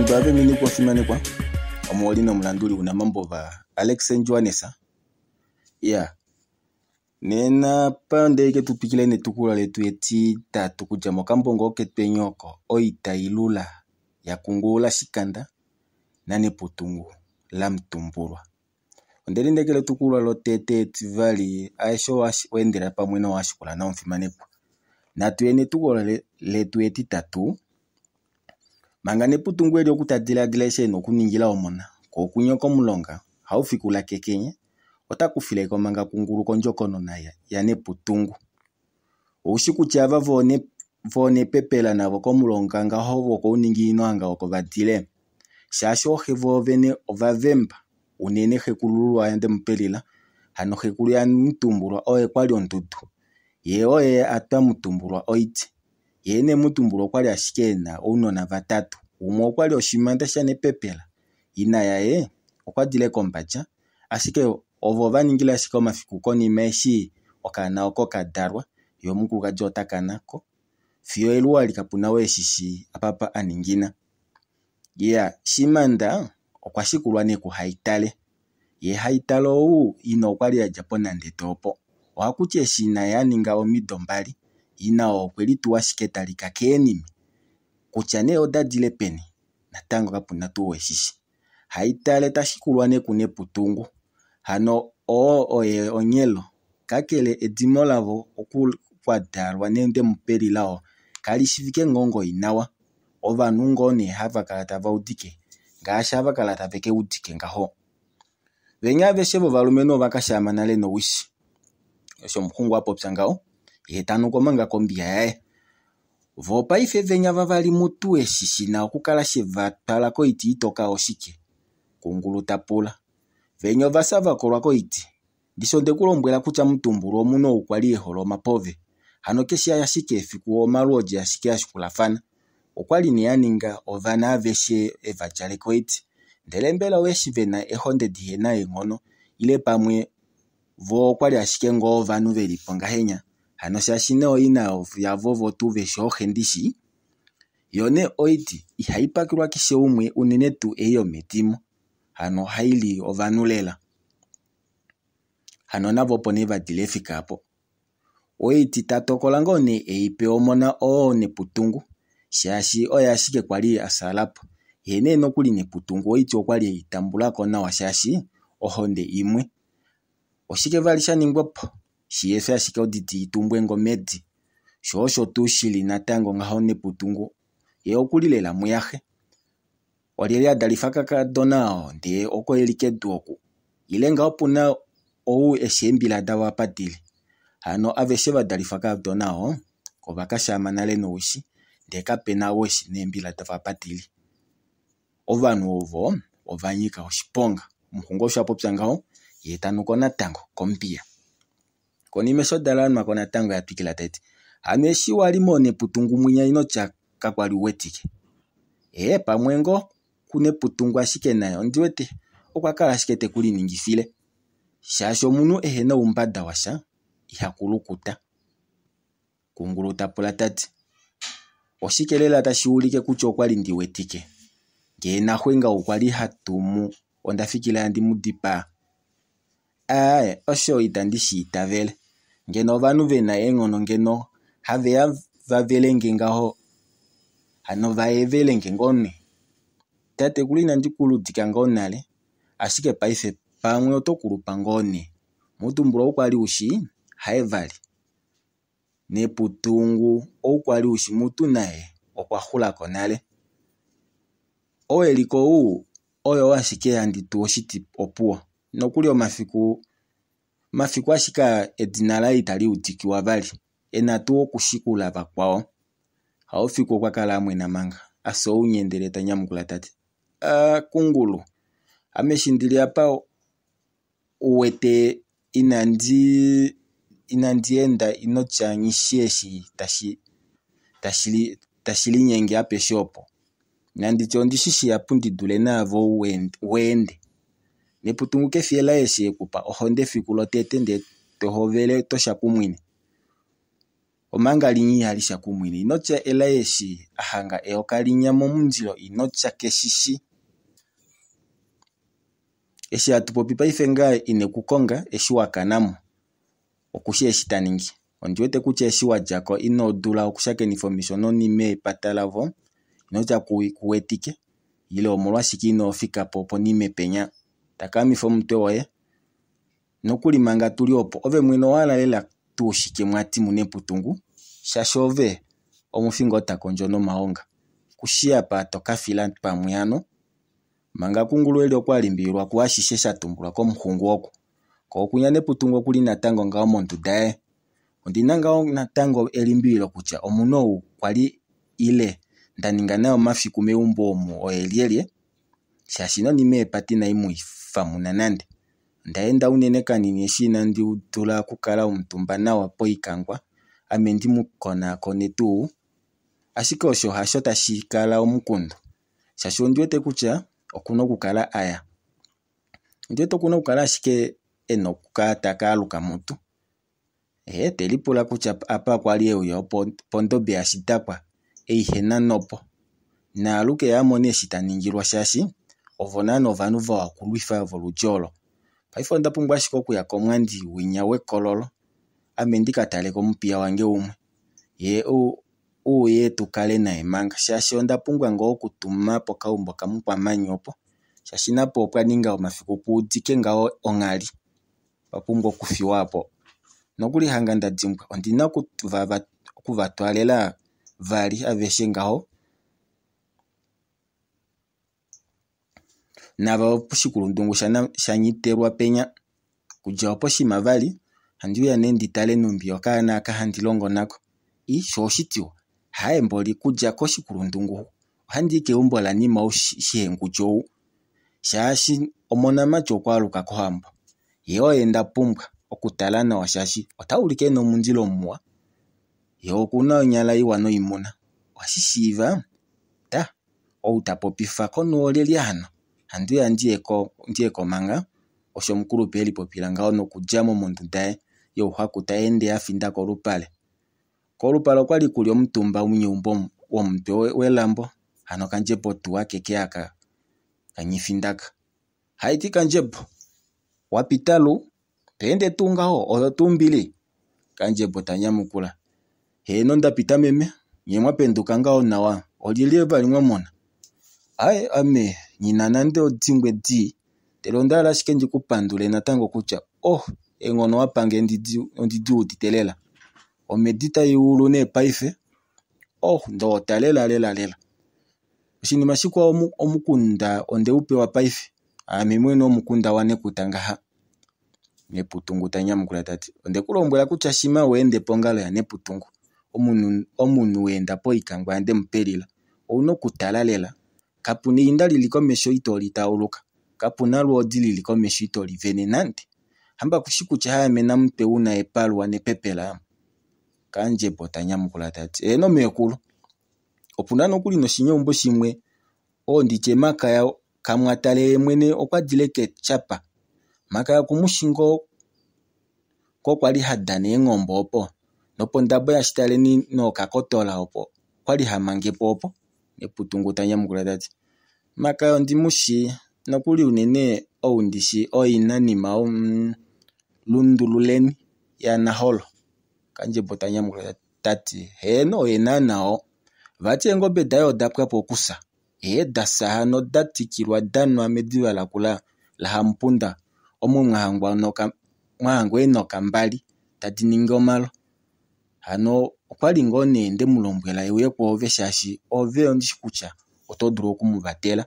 Omudo ave minikwa ofimanekwa omuholi nomulanduli unamambova Alex Johannes. Ya nena pandeke tu twikile netukulwa letu etitatu kudja mokambo ngoo ketweni oko oita ilula yaKungula Shikanda naNeputungu laMutumbulwa. Onde lineekela etukulwa lotete etivali aeshe owa endela pamwe nowa shikula nawa omufimanekwa. Natu ye netukulwa letu etitatu. Manga Neputungu eli oku ta dilaadila eshi ena okuningila omona, koo kwinya komulonga haufiku lakekenye ota kufileko manga Kungulu kondjokonona yaNeputungu. Oushi kutya ava voonepepela navo komulonga ngaho vokouninginino hanga oko vadile? Shaashi ooxe voovene ovavemba unene xekulululwa yaNdemupelila hano xekulu yaMutumbulwa oye kwali ondudu yee oye atwa Mutumbulwa oiti. Yee nee Mutumbulwa okwali ashike ena ounona vatatu umwe okwali oshimanda shaNepepela ina yaye okwa dile kOmbadja ashike ovo ova ningile ashike omafiku konima eshi okaana oko kadalwa yee omukulukadi ota kanako fiyo eluwa eli kapuna ou eshishi apa aningina. Iya Shimanda okwa shikulwa nee kuHaitale yee Haitale ou ina okwali adja pOnandete opo. Ohakuti eshi ina aninga omido 2 ina oo okwelituwa ashike talika keenime kutya nee odadile peni natango kapuna tuu ou eshishi. Haitale tashikulwa nee kuNeputungu hano oo oye onghelo kakele edimo lavo oku kwadalwa ndeMupelila oo kalishivike ngoo nawa ovanhu ngoo nee hava kala tava udike ngaashi hava kala tave keudike ngaho. Venya aveshe vovalumenhu ova kashaama nale nowishi osho omuxungu apopya ngaho yee tanuka omanga kombiya yaye. Voo paife venya vavali mutu eshi shina okukala shevatwala koiti itoka oshike? Kungulu tapula. Venya ovafya vakolwa koiti. Ndishi ondeku lombwela kutya Mutumbulwa omunhu ou kwali ehole omapove. Hano keshe ashike efiku omalwoodi ashike ashikulafana. Okwali nee aninga ovana aveshe eva djaleka oiti. Ndele mbela oweshi vena eehonde dihena eenghono ile pamwe voo okwali ashike ngoo ovanhu velipo ngahenya hano shaashi nee ooina yavo ovo tuu veshi ooxe ndishi yoo nee oiti ihaipakelwa keshe umwe unene tuu ei yomedimo hano ohaili ovanhu lela. Hano navo opo nee vadile efika aapo. Oiti tatokola ngoo nee eipe omona oo Neputungu shaashi oye ashike kwali afyaalapo. Yee nee nokuli Neputungu oiti okwali eitambulako nawa shaashi ohonde imwe. Oshike vali shaningwapo shihefi ashike odidi itumbwe ngomedi shoo osho tuu shili natango ngaho Neputungu yee okuli lela muyaxe. Olyelye adalifa kakadona oo ndee oko eli kedu oku ile ngaho opuna ou eshi eembila davo apa dili. Hano aveshe vadalifwa kakadona oo ova kashaama nale nowishi ndee kapena ou eshi neembila davo apa dili. Ovanhu ovo ovanyika oshiponga. Omuxungu osho apopya ngaho yee tanuko natango kombiya. Konima eshi odala yanwako natango oya twikila taiti hano eshi wali mooNeputungu mwinya inotya kakwali uwetike. Ee pamwe ngoo kuNeputungu ashike naye ondiwete okwa kala ashike tekuliningifile shaashi omunhu ehena oumbada washa iha kulukuta. Kungulu tapula tati oshike lela tashi ulike kutya okwali ndiwetike? Ngee naxwenga okwali hatumu onda fikila handi mu dipaa. Aaye osho itandi shi itavele. Ngeno ovanhu vena eenghono ngeno haveya vavelenge ngaho hano vaevelenge ngoo nee. Tatekulu inandi kuludika ngoo nale ashike paife pamwe oto kulupa ngoo nee. Mutumbulwa ou kwali ushi haye vali. Neputungu ou kwali ushi mutu naye okwa xulako nale. Ou eliko ou oyoo ashike handi tu oshiti opuwo. Nokuli omafiku mafiku ashike edina laye itali udikiwa vali ena tuu okushikula vakwao. Haufiku okwa kala amwena manga afya ounye ndele ta nyamukula tati Kungulu ame eshi ndili apa uwete inandi inandi enda inotya nghishi eshi tashi linyenge apeshe opo. Nanditye ondishi shihapu ndidule naave ou weende. Neputungu kefi elai eshi ekupa ohonde efiku lotete ndee tohovele toshakumwine. Omanga linya ihali shakumwine. Ino tya elai eshi a hanga eyoka linya momundilo, ino tya keshishi. Eshi hatu popi paife ngaa ine ku konga eshi wa kana mo. Okushi eshi ta ningi. Ondi wete kutya eshi wa dja ko ino dula okushakenifa omesho nonime yepata lavo, ino tya ku wetike ile omolwashike ino fika po ponime penya. Takamifa omutwe woye. Nokuli manga tu li opo, ove mwene owa hala lela tuu shike mwati muNeputungu, shaashi ove omufi ngoo ta kondjo nomahonga. Ku shii apa to ka fila pamwe hano. Manga Kungulu eli okwa limbililwa kuashishe sha tumbulwa komuxungu oku. Ko okunya Neputungu oku li natango ngaho monduda yaye. Ondi na ngaho natango elimbililo kutya omunhu ou kwa li ile nda ninga naye omafiku meumbo omu oye lyelye, shaashi nonime yepata inai mu famuna nande. Onda enda unene kanini eshi inandi dula okukala omutumba nawa poikangwa ame ndi mu konaakone tuu. Ashike osho hasho tashi kala omukundu, shaashi ondi wete kutya oku na okukala a ya. Ondi wete oku na okukala ashike e na okukala ta ka aluka mutu. Ehe, te lipula kutya apa okwa li e uya opondobe yashitakwa eihena nopo. Naaluke ye a mone eshi ta ningilwa shaashi ovo naana ovanhu vawa okulwifa voludi olo. Paife onda pumbwa ashike okuya komwandi winya wekololo ame ndi ka tale komupiya wange umwe ye uye tu kale naye manga shaashi onda pumbwa ngoo okutuma pokaumbo kamukwamanya opo shaashi napo opwa ninga omafiku puudike ngaho onghali opa pumbwa okufiwa po. Nokuli hanga nda dimbwa ondi na oku va twaalela vali aveshe ngaho nava poshikulundungu shanyitelwa penya. Kudja opo shima vali handi uya nee ndi tale numbi okaana aka handi longo nako. I sho oshitiwa haye mboli kudja koshikulundungu ohandi i keumbo lanima ou shihengudje ou shaashi omonamati okwa aluka kohambo. Ye oye nda pumbwa okutala nawa shaashi ota ulike e na omundilo muwa ye oku na onyala iwa noimuna. Ohashi shiiva ta ou ta popifa komunhu olyelye hano? Handi uya ndiye ko manga osho omukulupe e lipopila ngaho nokudja mo monduda yaye youhaku ta ende a finda kolupale. Kolupale okwali kuli omutumba munyeumbo womutwe welambo hano kandjebo tuu akeke aka kanyifindaka. Haiti kandjebo, wapita lu, to ende tuu ngaho oyo tuu mbili? Kandjebo ta nyamukula, heeno ndapita meme, nye mwa penduka ngaho nawa, olyelye vali mwa mona? Aye ame nghi nande odingwe dii, ndele onda hala ashike ndi ku pandule natango kutya oh eenghono wapange ondi di udite lela. Omhedi tai ulu nee paife, oh ndoota lela lela lela. Oshinima shikwao omukunda onde u pewa paife. Aame mwene womukunda waNekuta ngaha. Neputungu ta nyamukula ta ti, onde ku lombwela kutya shima wa ende pongalo yaNeputungu, omunhu wa enda poikangwa yaNdemupelila, ou na okutala lela. Kapu na einda lili komesho ito li tauluka. Kapu na lwoodi lili komesho ito li vene nande. Hamba kushi kutya haame namutwe una epaluwa nepepela? Kandjebo ta nyamukula ta ti, eeno meekulu. Opu na nokuli noshinyeumbo shimwe oo nditye Makaya kamwatale ye mwene okwa dile ketyapa. Makaya okumushi ngoo ko kwali ha dana eengombe opo nopondabo yashitaleni nookakotola opo okwali ha mange po opo. Neputungu ta nyamukula ta ti, Makaya ondi mu shii nokuli unene ou ndishi oina nima lundululeni yaNaholo. Kandjebo ta nyamukula ta ti, heeno oye naana oo. Vati eengobe daye oda pwa po okufya. Ee da fya hano da tikilwa danwa mediva lakula laHamupunda omo mwahangwa eenoka mbali tadi ningi omalo. Hano okwali ngoo nee nde mu lombwela e uye kwoove shaashi ove ondishi kutya oto dulu oku mu vatela.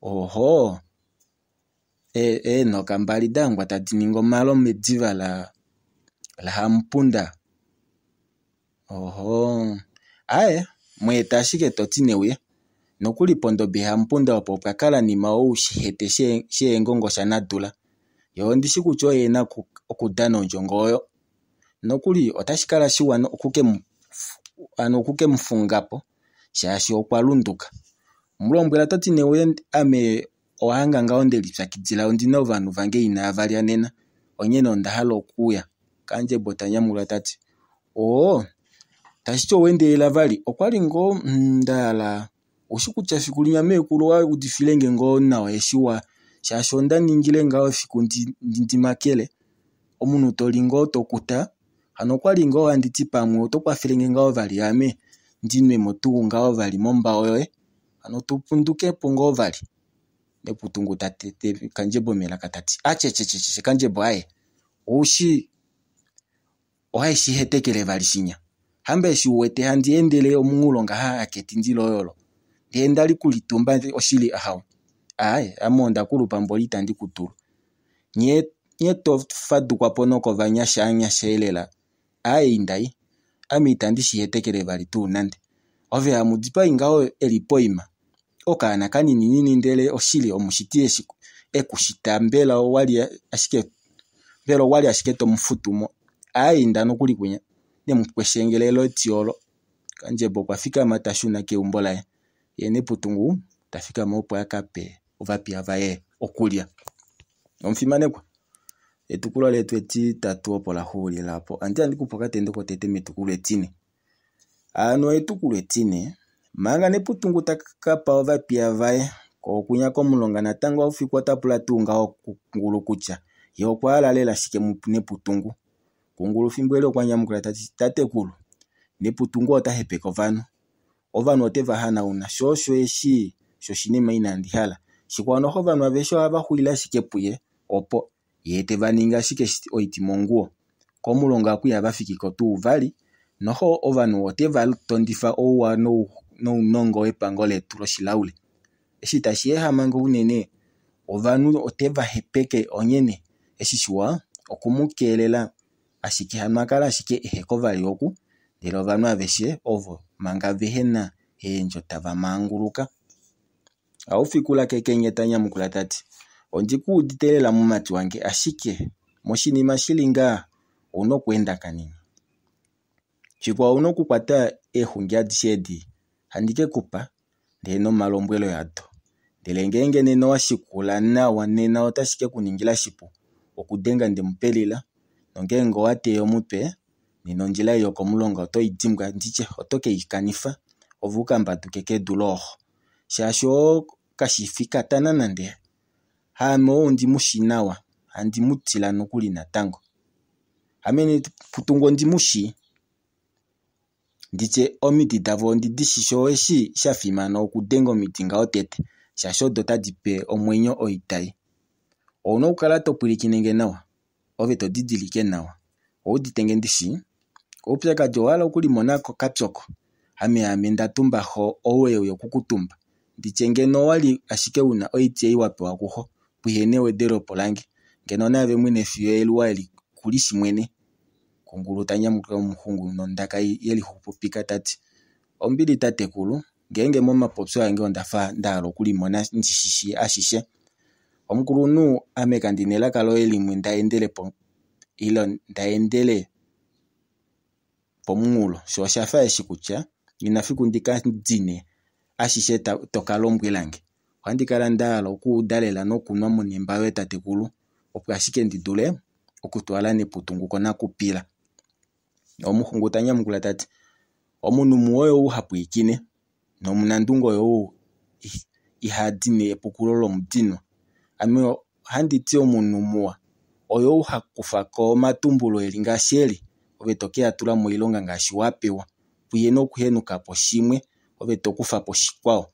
Oho, eenoka mbali dahangwa tadi ningi omalo mediva laHamupunda. Oho, aye mweeta ashike to ti neuye. Nokuli pondobe yaHamupunda opo opwa kala nima ou shihete sheengongo shaNadula. Ye ondishi kutya oye ena okudana ondjongo oyo. Nokuli otashi kala shiwa oku ke mu funga po shaashi okwa lunduka. Mu lombwela to ti neuye ame owahanga ngaho nde lipyakidila ondi na ovanhu vange inava lya nena onghene onda hala okuuya. Kandjebo ta nyamukula ta ti, Oo, tashi ti owa endelela vali? Okwali ngoo nda hala oushi kutya efiku linya meekulu owa udifilenge ngoo nawa eshi wa shaashi onda ningile ngaho efiku ndi makele omunhu toli ngoo tokuta hano okwali ngoo handi ti pamwe oto kwafelenge ngoo vali ame ndinwemo tuu ngaho vali mombao yoye hano tupundukepo ngoo vali. Neputungu ta tete Kandjebo melaka tati atyetyetyetye Kandjebo aaye oushi ohaye shi hetekele vali shinya. Hamba eshi u wete handi endele omunghulo ngaha haketindi loye olo. Ndee ndali kulitumba oshili ahawe. Aaye ame onda kulupa mboli itandi ku dulu. Nye nye to fadukwa po nokovanyasha anyasha elela. Aaye indayi. Ame itandi shi hetekele vali tuu nande. Ove hamudipai ngaho eli poima. Okaana kanininini ndele oshili omushiti eshi e ku shita mbela owali ashike mbela owali ashike to mu futu mo. Aaye inda nokuli kwinya. Ne mu kweshengelele eti olo. Kandjebo okwa fikama ta shuna keumbo laye. Ye Neputungu ta fikama opo a ka pe ovapiya vaye okulya. Omufimanekwa, etukulwa letu etitatu opo la xuulila opo. Andi handi kupe okatendo kotete metukulwa etine. Hano etukulwa etine, manga Neputungu ta ka pa ovapiya vaye kookunya komulonga natango Haufiku ota pula tuu ngaho Kungulu kutya ye okwa hala lela shike Neputungu. Kungulu fimbo eli okwa nyamukula ta ti, Tatekulu, Neputungu ota hepeke ovanhu. Ovanhu ote va hanauna, sho osho eshi shoshinima inandi hala. Shikwao noho ovanhu aveshe ohava xulile ashike puye opo, yee te va ningi ashike oiti monguwo. Komulonga oku ihava fiki ko tuu vali, noho ovanhu ote va tondifa ouwa nounongo wepango letu loshilaule. Eshi tashi ehama nge unene, ovanhu ote va hepeke onghene eshi shiwa oku mu keelela ashike hano a kale ashike ehe ko vali oku, ndele ovanhu aveshe ovo manga vehe na eendjo tava manguluka. Haufiku laKekenye ta nyamukula ta ti, Ondi ku udite lela mumati wange, ashike moshinima shi li ngaha ou na okweenda kanini. Shikwao ou na okukwata eexungi adishe edi handi ke ku pa, ndee nomalombwelo ado. Ndele ngeenge nena owa shikula nawa nena otashi ke ku ningila shipu okudenga Ndemupelila, nongeenge owa teya omutwe, nena ondjila ei yokomulonga oto i dimbwa, nditye oto ke i kanifa, ove u ka mbaduke kedu looxo. Shaashi oo kashi fi katana nande. Haame ou ondi mu shii nawa, handi mu tila nokuli natango. Ame Neputungu ondi mu shii. Nditye omidi davo ondi di shi sho eshi sha fimana okudenga omidi ngaho tete shaashi odo tadi pe omwenyo oitai. Ou na okukala to pwilikine nge nawa, ove to didilike nawa. Ou udite nge ndishi? Oupyakadi owa hala okulimona ko kapyoko. Ame haame nda tumba xo ou e uya okukutumba. Nditye ngeno owa li ashike u na oiti ei wa pewa kuxo, puhe na ewedelopo lange, ngeno naave mwene fiyo eluwa eli ku li shi mwene. Kungulu ta nyamukula omuxungu nondaka ye lixupipika ta ti, Ombili tatekulu, ngeenge momapopyo ange onda fa nda hala okulimona ndi shi shii ashishe. Omukulunhu, ame kandi na elaka loye limwe nda endele po ile nda endele pomunghulo. Sho osha fa eshi kutya nghi na fiku ndi ka dine ashishe to ka lombwela nge. Ohandi kala nda hala okuuda lela nokunwa monemba yoye tatekulu, opo ashike ndi dule okutwala Neputungu konakupila. Omuxungu ta nyamukula ta ti, Omunhu muwa oyou ha pwilikine, nomunandunge oyou iha dini epukululo lomudinwa. Ame ohandi ti omunhu muwa oyou ha kufa ko omatumbulo eli ngaashi eli, ove to ke a tula moilonga ngaashi wa pewa, puye nokuhenuka po shimwe, ove to kufa po shikwao.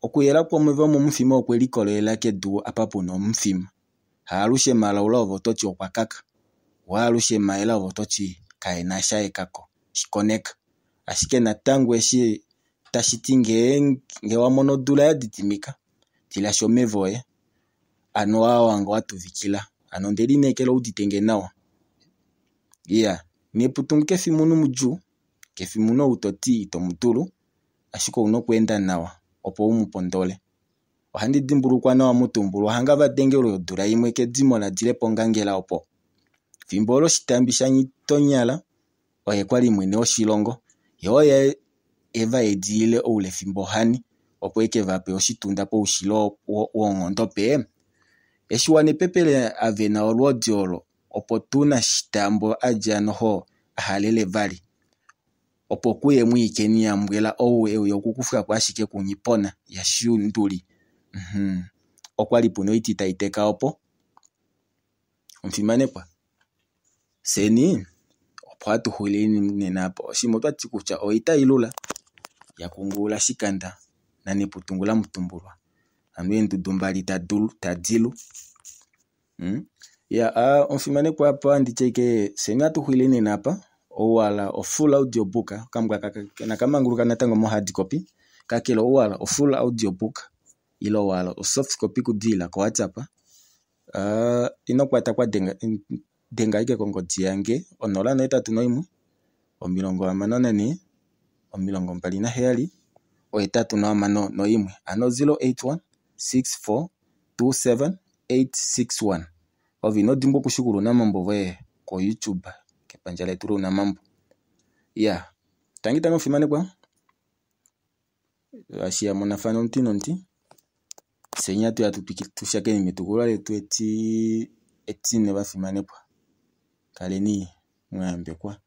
Okuyela kwomeva omomufima okwe likolelela kedu apa pu na omufima. Haalushe malaula ove oto ti okwa kaka, wo haalushe mayela ove oto ti kae na sha ekako. Shi koneka. Ashike natango eshi tashi ti ngeenge wa mono odula ya didimika, tilashi omeva oye ano aa wanga wa tuvikila. Hano onde lineekela ou udite nge nawa. Iya, Neputungu ke fi omunhu mudjuu, ke fi omunhu ou to ti ito mu dulu, ashike ou na okweenda nawa opo u mu pondole. Ohandi dimbulukwa nawa mutumbulwa hanga va dengelwe odula imwe kedimo la dile pOngangela opo. Fimbo olo Shitambi shaNghitonyala oye kwa li mwene woshilongo, ye oye e va edilile oulefimbo ohani opo e ke va pe oshitunda poushilo wOonghondope. Eshi Wanepepele a vena olwoodi olo, Opo tuu Nashitambo a dja noho a halele vali. Opo kuye Mwiikeni yaMbwela ou e uya okukufwa po ashike kuNghipona yaShunduli. Okwali puna oiti tai teka opo. Omufimanekwa, fyeni opo hatu xulile nena apa. Oshinima otwati kutya oita ilula yakungulula shikanda naNeputungu lamutumbulwa. Hano eendudu mbali tadilu. Iyaa omufimanekwa apa ohandi ti ashike fyeni ohatu xulile nena apa. Ouhala o-full audio book okambo aka inakamanguluka natango mo-hard copy kakele ouhala o-full audio book ile wahala o-soft copy okudilila ko-WhatsApp ino kwata kwa denga denga ashike kongodi yange 081 64 27 861 hano 081 64 27 861. Ove ino dimbwa okushikula ounamambo voye ko-YouTube kepandja letu lounamambo. Iyaa tangi tangi omufimanekwa eshi hamonafana omuti nomuti fyeni ohatuya tushakene metukulwa letu etine vafimanekwa. Kaleni mwayambekwa.